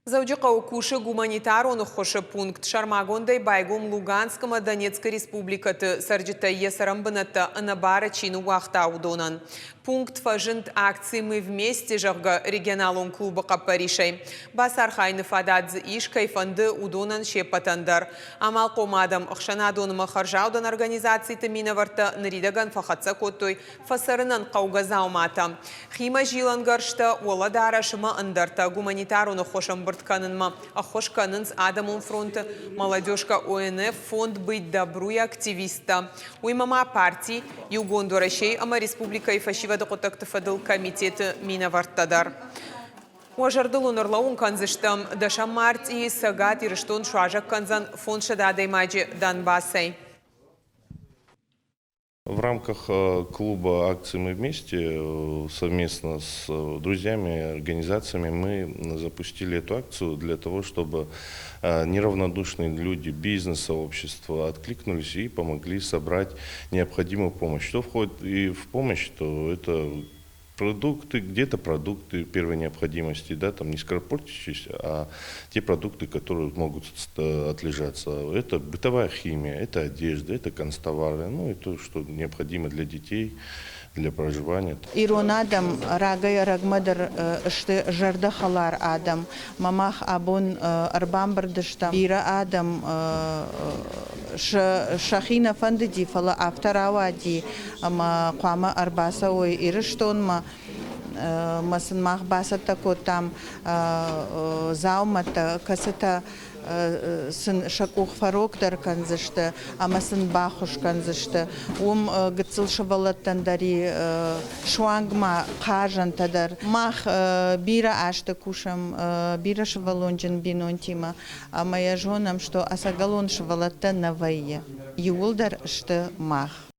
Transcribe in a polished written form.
Дзӕуджыхъӕуы кусы гуманитарон ӕххуысы пункт. Сӕрмагондӕй байгом Луганск ӕмӕ Донецкы республикӕты цӕрджытӕй йӕ цӕрӕнбынӕттӕ ӕнӕбары чи ныууагъта, уыдонӕн. Пункт фӕзынд акци «Мы вместе», зӕгъгӕ, регионалон клубы хъӕппӕрисӕй. Бацархайыны фадат дзы ис, кӕй фӕнды, уыдонӕн се ппӕтӕн дӕр. Амалхъом адӕм, ӕхсӕнадон ӕмӕ хӕрзаудӕн организациты минӕвӕрттӕ ныридӕгӕн фӕхӕццӕ кодтой фӕцӕрынӕн хъӕугӕ дзауматӕ. Химӕ зилӕнгӕрзтӕ, уӕлӕдарӕс ӕмӕ ӕндӕртӕ гуманитарон ӕххуыс ӕмбырд кӕнынмӕ ӕххуыс кӕнынц Адӕмон фронты Молодежка ОНФ, фонд «Быть добру»-йы активисттӕ. Уыимӕ ма парти Иугонд Уӕрӕсейы ӕмӕ республикӕйы фӕсивӕды хъуыддӕгты фӕдыл комитеты минӕвӕрттӕ дӕр. Уӕ зӕрдыл уын ӕрлӕууын кӕндзыстӕм, дӕсӕм мартъийы Цӕгат Ирыстон суазӕг кӕндзӕн 500 адӕймаджы Донбассӕй. В рамках клуба акции «Мы вместе» совместно с друзьями, организациями мы запустили эту акцию для того, чтобы неравнодушные люди, бизнес-сообщества откликнулись и помогли собрать необходимую помощь. Что входит и в помощь, то это продукты, где-то продукты первой необходимости, да, там не скоропортящиеся, а те продукты, которые могут отлежаться. Это бытовая химия, это одежда, это канцтовары, ну и то, что необходимо для детей, для проживания. Ирон адӕм рагӕй-ӕрӕгмӕ дӕр сты зӕрдӕхӕлар адӕм. Мӕ мах абон ӕрбамбырд стӕм. Бирӕ адӕм сӕхи нӕ фӕндыди, фӕлӕ афтӕ рауади, ӕмӕ хъуамӕ ӕрбацӕуой Ирыстонмӕ. Мӕ сын мах бацӕттӕ кодтам дзаумӕттӕ, кӕцытӕ сын сӕ къух фӕрогдӕр кӕндзысты ӕмӕ сын баххуыс кӕндзысты. Уым гыццыл сывӕллӕттӕн дӕр и суанг ма хъазӕнтӕ дӕр. Мах бирӕ азты кусӕм бирӕсывӕллонджын бинонтимӕ ӕмӕ йӕ зонӕм, что ӕцӕгӕлон сывӕллӕттӕ нӕ вӕййы. Иууылдӕр сты мах.